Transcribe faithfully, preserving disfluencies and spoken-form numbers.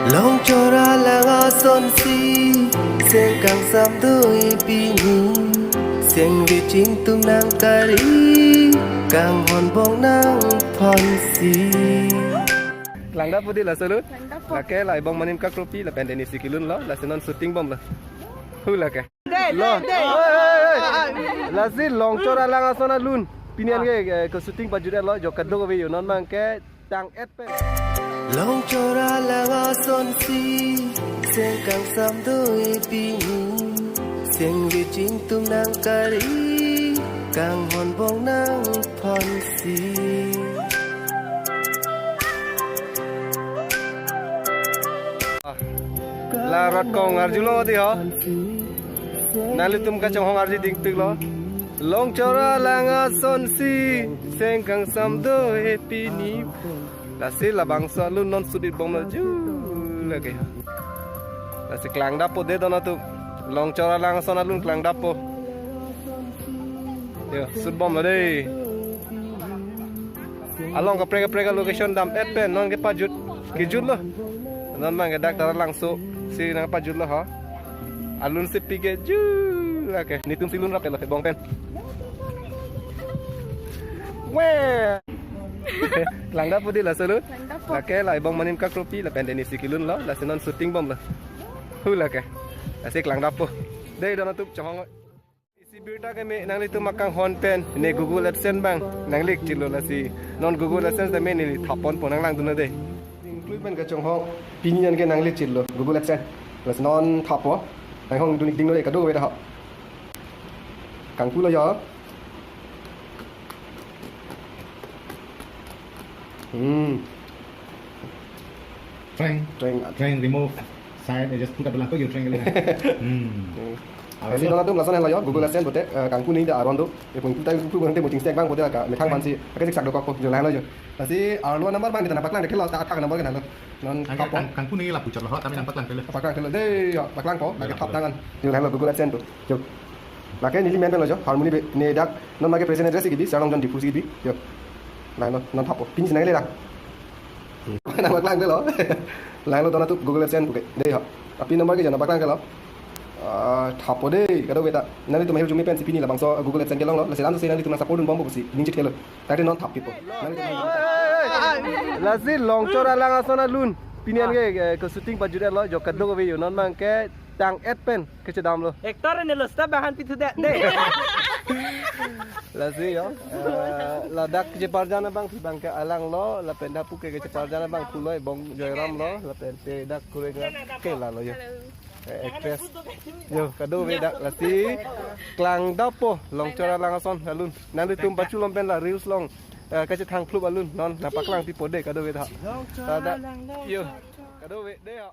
Longchor alang asonsi, seng kangsam do-e pini, seng veching tum nangkari, kanghon bong nangphansi. Klangdappo dei laso alun. Klangdappo. Lake la ebong manim kakropi lapen deni si kelunlo, lasi non shooting bomlo. Hu lake. Dei, lo. Dei, dei. Oi, oi, oi. Lasi Longchor alang ason alun. Pini an ke, eh, ke shooting pajut-etlo, jo kadokave jo non abang ke tang-et pen. Longchor alang asonsi, seng kangsam do-e pini, seng veching tum nangkari, kanghon bong nangphansi. La rat kong arjulo dei ho. Nanglitum kachonghong arju dingpiklo. Longchor alang asonsi, seng kangsam do-e pini. Lasi labangso alun non shoot-et bomlo ju lake. Lasi klangdappo dei dono tu. Longchor alang ason alun klangdappo. Jo, shoot bomlo dei. Along kaprek kaprek location dam-et pen non kepajut, kejutlo. Non abang ke dak Taralangso si nangpajutlo ho. Alun si pike ju lake. Netum si lunrap-etlo ebong pen. Weh. Klangdappo dei laso alun. Klangdappo. Lake la ebong manim kakropi lapen deni si kelunlo, lasi non shooting bomlo. Hu lake. Lasi klangdappo. Dei dono tu chonghong. Isi birta keme nanglitum akanghon pen ne Google AdSense abang nang-click chitlo lasi. Non Google AdSense tame neli thapponpo, nanglangdunnon dei. Include pen kachonghong pini an ke nang-click chitlo Google AdSense. Lasi non thappo. Nanghongdun ik dingno dei kadokave ta ho. Kangpulo jo. Hmm. Trying, trying, trying remove side, eh, just put up lang ko, you trying lang. Hmm. Hmm. Lasi dono atum lason henlo jo, Google AdSense pute, eh, kangpu neli ta aron do. Epun putai pu bang te muting stek bang pute ka methang aphansi, ake siksak dokokpo, jo lahenlo jo. Lasi arlo number abang kita nangpaklang theklo, ta athak number ke nanglo. Non thappo. Kang, kangpu neli lapu chotlo ho, tame nangpaklang theklo. Paklangthelo dei jo, paklangpo, lake thap nang an. Jo lahenlo Google AdSense tu. Jo. Lake neli men penlo jo, Harmony Be, ne dak, non lake present address kebi, Sarlongjon Diphu si kebi, jo. Lahenlo, non thappo, pin si nangle dak. Nangpaklangthelo. Lahenlo dono tu Google AdSense puke, dei ho. A pin number ke jo nangpaklangthelo. Ah, thappo dei, kadokave ta. Nanglitum ahirjume pensi pini labangso Google AdSense kelonglo, lasi lam si nanglitum nang support dunbompo pusi, ning chithelo. Tangte non thap pipo. Nanglitum nang. Lasi Longchor alang ason alun. Pini an ke, eh, ke shooting pajut-etlo, jo kadokave jo non abang ke tang-et pen kechedamlo. Actor ne lo sta bahan pithu de, dei. Lasi jo, eh, ladak kecheparjan abang pi abang ke alanglo, lapen dak puke kecheparjan abang pulo ebong Joyram lo, lapen te dak kureng ke lalo jo. Eh, actress. Jo, kadokave dak lasi klangdappo Longchor alang ason alun. Nanglitum pachulom pen la reels along, eh, kachethang phlup alun non nangpaklang pipo dei kadokave ta. Ladak jo. Kadokave dei ho.